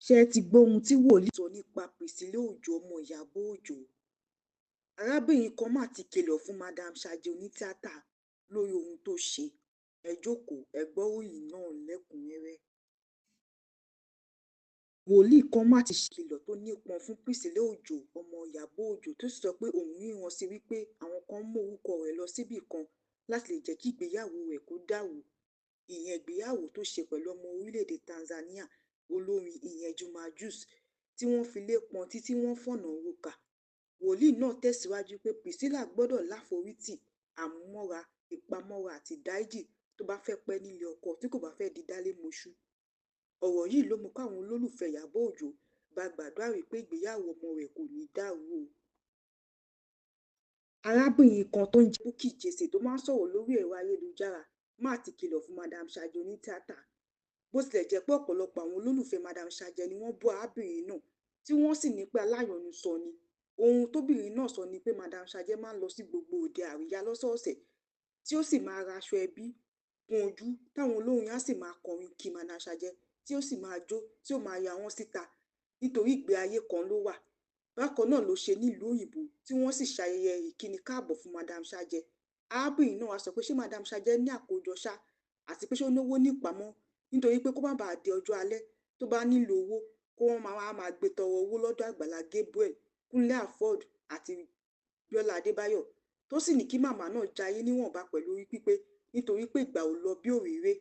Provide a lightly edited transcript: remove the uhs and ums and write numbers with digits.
Ṣé ẹ ti gbọ́ ohun tí wòlíì sọ nípa Priscilla Ọjọ́ ọmọ Ìyábọ̀ Ọjọ́? Arábìnrin kan mà ti kìlọ̀ fún Madam Ṣàjẹ onítìata lórí ohun tó ṣe. Ẹ jókòó, ẹ gbọ́ròyìn náà lẹ́kùn-ún-rẹ́rẹ́. Wòlíì kan mà ti ṣèkìlọ̀ tó nípọn fún Priscilla Ọjọ́ ọmọ Ìyábọ̀ Ọjọ́, tó sì sọ pé òun ríran sí wípé àwọn kan ń mú orúkọ rẹ̀ lọ síbì kan láti lè jẹ́ kí ìgbéyàwó rẹ̀ kó dàrú. Ìyẹn ìgbéyàwó tó ṣe pẹ̀lú ọmọ orílẹ̀-èdè Tanzania, olórin ìyẹn Juma Jux, tí wọ́n filé pọntí tí wọ́n fọ̀nà rokà. Wòlíì náà tẹ̀síwájú pé Priscilla gbọ́dọ̀ láforítì, àmúmọ́ra, ìpamọ́ra àti ìdáríjì tó bá fẹ́ pẹ́ nílé ọkọ, tí kò bá fẹ́ di dálémoṣú. Ọ̀rọ̀ yìí ló mú káwọn olólùfẹ́ Ìyábọ̀ Ọjọ́ bá gbàdúrà wípé ìgbéyàwó ọmọ rẹ̀ kò ní dàrú o. Arábìnrin kan tó ń jẹ́ Bukky Jesse tó máa ń sọ̀rọ̀ lórí ẹ̀rọ ayélujára mà ti kìlọ̀ fún Madam Ṣàjẹ onítìata. Bó tilẹ̀ jẹ́ pé ọ̀pọ̀lọpọ̀ àwọn olólùfẹ́ Madam Ṣàjẹ ni wọ́n bú arábìnrin náà, tí wọ́n sì ní pé aláyọnusọ ni. Ohun tóbìnrin náà sọ ni pé Madam Ṣàjẹ máa ń lọ sí gbogbo òde àríyá lọ́sọ̀ọ̀sẹ̀, tí ó sì máa ra aṣọ ẹbí kún ojú, táwọn olórin á sì máa kọrin kí Madam Ṣàjẹ, tí ó sì máa jó, tí ó máa ya wọ́n síta nítorí ìgbé ayé kan ló wà. Bákan náà ló ṣe nílùú òyìnbó, tí wọ́n sì ṣayẹyẹ ìkíni káàbọ̀ fún Madam Ṣàjẹ. Arábìnrin náà wá sọ pé ṣé Madam Ṣàjẹ ní àkójọ ṣá, àti pé ṣé ó náwó nípamọ́, nítorí pé kó má bàa di ọjọ́ alẹ́ tó bá nílò owó, kó wọ́n máa wá máa gbé tọrọ owó lọ́dọ̀ Àgbàlá Gabriel, Kúnlé Afod àti Bíọ́lá Adébáyọ̀, tó sì ní kí màmá náà jayé níwọ̀nba pẹ̀lú orí pípé, nítorí pé ìgbà ò lọ bí òréré.